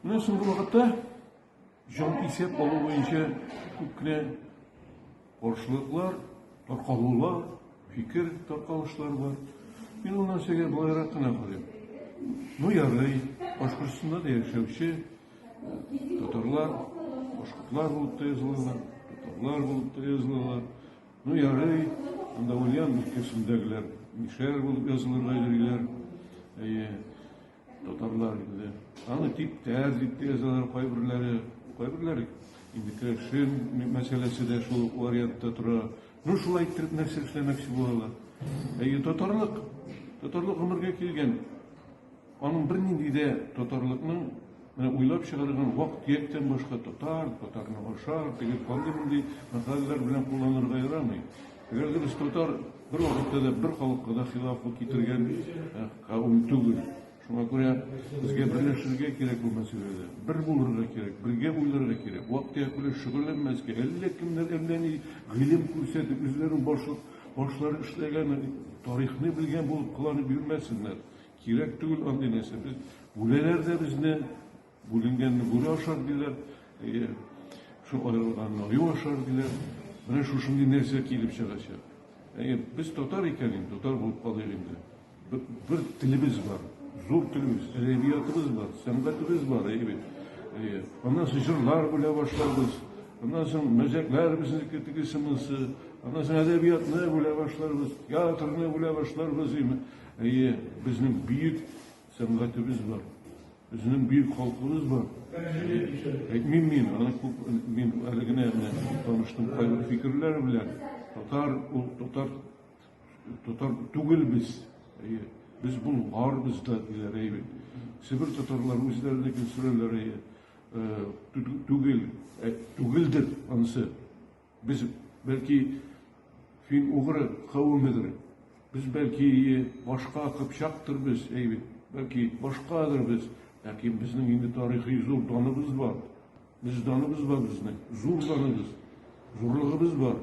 Менә соңгы вакытта җан исәп алу буенча күп кенә каршылыклар, таркалулар, фикер таркалышлар бар. Мин ул нәрсәгә болайрак кына карыйм. Ну ярый, Башкортстанда да яшәүче татарлар, башкортлар булып та язылалар, татарлар булып та язылалар. Ну ярый, анда Ульян өлкәсендәгеләр мишәр булып язылырга йөриләр. Әйе, татарлар инде. Аны типтәр дип тә язалар кайберләре, кайберләре инде керәшен мәсьәләсе дә шул вариантта тора. Ну шулай иттереп нәрсә эшләмәкче булалар. Әйе, татарлык, татарлык гомергә килгән. Аның бернинди дә татарлыкның менә уйлап чыгарган вак-төяктән башка татар, татарны ашар, теге андый-мондый мәкальләр белән кулланырга ярамый. Әгәр дә без татар бер вакытта да бер халыкка да хилафлык китергән кавем түгел. Шуңа күрә безгә берләшергә кирәк бу мәсьәләдә. Бер булырга кирәк, бергә уйларга кирәк. Вак-төяк белән шөгыльләнмәскә. Әллә кемнәр әллә ни гыйлем күрсәтеп, үзләренең башлары эшләгән, тарихны белгән булып кыланып йөрмәсеннәр. Кирәк түгел андый нәрсә. Без бүләләр дә безне, бүленгәнне бүре ашар диләр. Әйе, шул аерылганны аю ашар диләр. Менә шушындый нәрсә килеп чыгачак. Әйе, без татар икән инде, татар булып калыйк инде. Бер, бер телебез бар, зур телебез, әдәбиятыбыз бар, сәнгатебез бар, әйе бит. Әйе. Аннан соң җырлар бүлә башларбыз. Аннан соң мәзәкләр безнеке тегесе монысы. Аннан соң әдәбиятны бүлә башларбыз, театрны бүлә башларбыз. Әйе, безнең бөек сәнгатебез бар. Безнең бөек халкыбыз бар. Әйтмим мин, аны күп мин әле генә менә таныштым кайбер фикерләр белән. Татар ул татар татар түгел без. Әйе, без булгарбыз да диләр, әйе бит. Себер татарлары үзләренекен сөрәләр, әйе. Түгел, түгелдер анысы. Без бәлки фин-угры кавемедер. Без бәлки башка кыпчактыр без, әй бит, бәлки башкадыр без. Ләкин безнең инде тарихи зур даныбыз бар. Без даныбыз бар безнең, зур даныбыз, зурлыгыбыз бар.